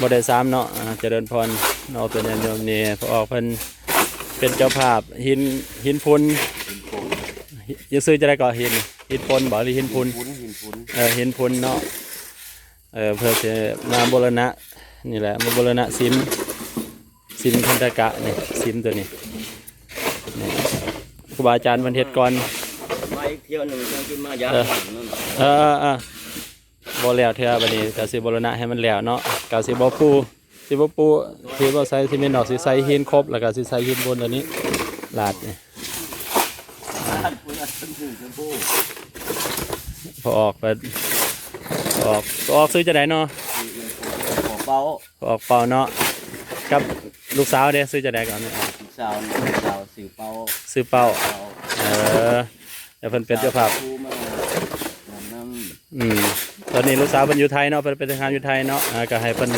ບໍ່ໄດ້ສາມເນາະ ອ່າ ຈະເລີນພອນເນາະ ເປັນຍາດໂຍມນີ້ ພໍ່ອອກເພິ່ນເປັນເຈົ້າພາບ ຫີນ ຫີນພຸ່ນ ຍັງຊື່ຈັ່ງໃດກໍ ຫີນ ຫີນປົນບໍ່ ຫຼື ຫີນພຸ່ນ? ຫີນພຸ່ນ ຫີນພຸ່ນ ເອີ ຫີນພຸ່ນເນາະ ເອີ ເພິ່ນຊິມາບູລະນະນີ້ແຫຼະ ມາບູລະນະສິມ ສິມຄັນທະກະນີ້ ສິມຕົວນີ້ ນີ້ ຄູບາອາຈານເພິ່ນເຮັດກ່ອນ ມາອີກທ່ຽວໜຶ່ງ ຈັ່ງຊິມາຢາມ ເອີ ນັ້ນ ເອີ ເອີ ເອີ ບໍ່ແລ້ວເທື່ອ ບັດນີ້ກໍຊິບູລະນະໃຫ້ມັນແລ້ວເນາະ ກໍຊິບໍ່ປູ ຊິບໍ່ປູ ຊິບໍ່ໃສ່ຊີເມັນດອກ ຊິໃສ່ຫີນຄົບ ແລ້ວກໍຊິໃສ່ຫີນບົນຕົວນີ້ ລາດນີ້ ພໍອອກໄປ ອອກ ອອກຊື່ຈັ່ງໃດເນາະ? ພໍເປົ່າ ອອກເປົ່າເນາະ ກັບລູກສາວເດ້ ຊື່ຈັ່ງໃດກໍ? ລູກສາວ ລູກສາວຊື່ເປົ່າ ຊື່ເປົ່າ ເປົ່າ ເອີ ແລ້ວເພິ່ນເປັນເຈົ້າພາບ ຜູ້ມານຳ ອືມ ຕອນນີ້ລູກສາວເພິ່ນຢູ່ໄທເນາະ ເພິ່ນໄປເຮັດງານຢູ່ໄທເນາະ ອ່າ ກໍໃຫ້ເພິ່ນ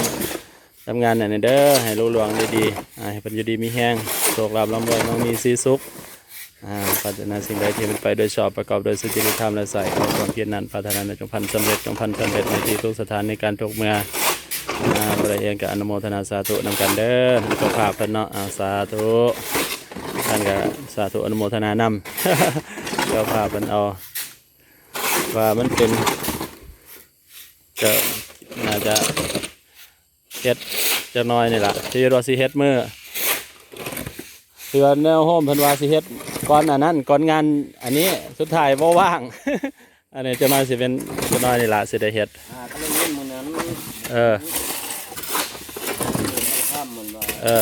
ທຳງານນັ້ນເດີ ໃຫ້ລຸລ່ວງໄດ້ດີ ອ່າ ໃຫ້ເພິ່ນຢູ່ດີມີແຮງ ໂຊກລາບລ່ຳລວຍ ໝັ່ງມີສີສຸກ ອ່າ ປາດຖະໜາສິ່ງໃດທີ່ເປັນໄປໂດຍຊອບ ປະກອບໂດຍສຸຈະລິດທຳ ແລະ ໃສຄວາມຜິດນັ້ນ ປາດຖະໜານັ້ນຈົ່ງພັນສຳເລັດ ຈົ່ງພັນສຳເລັດໃນທີ່ທຸກສະຖານ ໃນການທຸກເມື່ອ ອ່າ ບໍ່ໄດ້ອີ່ຫຍັງກໍອະນຸໂມທະນາສາທຸນຳກັນເດີ ເຈົ້າພາບເພິ່ນເນາະ ອ່າ ສາທຸ ທ່ານກໍສາທຸອະນຸໂມທະນານຳ ເຈົ້າພາບເພິ່ນເອົາ ວ່າມັນເປັນ ກໍໜ້າຈະເຮັດຈັກໜ້ອຍນີ້ລະ ທີ່ວ່າຊິເຮັດມື້ ທີ່ວ່າແນວໂຮມເພິ່ນວ່າຊິເຮັດກ່ອນອັນນັ້ນ ກ່ອນງານອັນນີ້ ສຸດທ້າຍບໍ່ວ່າງ ອັນນີ້ຈັກໜ້ອຍຊິເປັນ ຈັກໜ້ອຍນີ້ລະຊິໄດ້ເຮັດ ຫາກໍເລີຍເຫັນມື້ນັ້ນ ເອີ ເອີ ຂ້າມມັນວ່າ ເອີ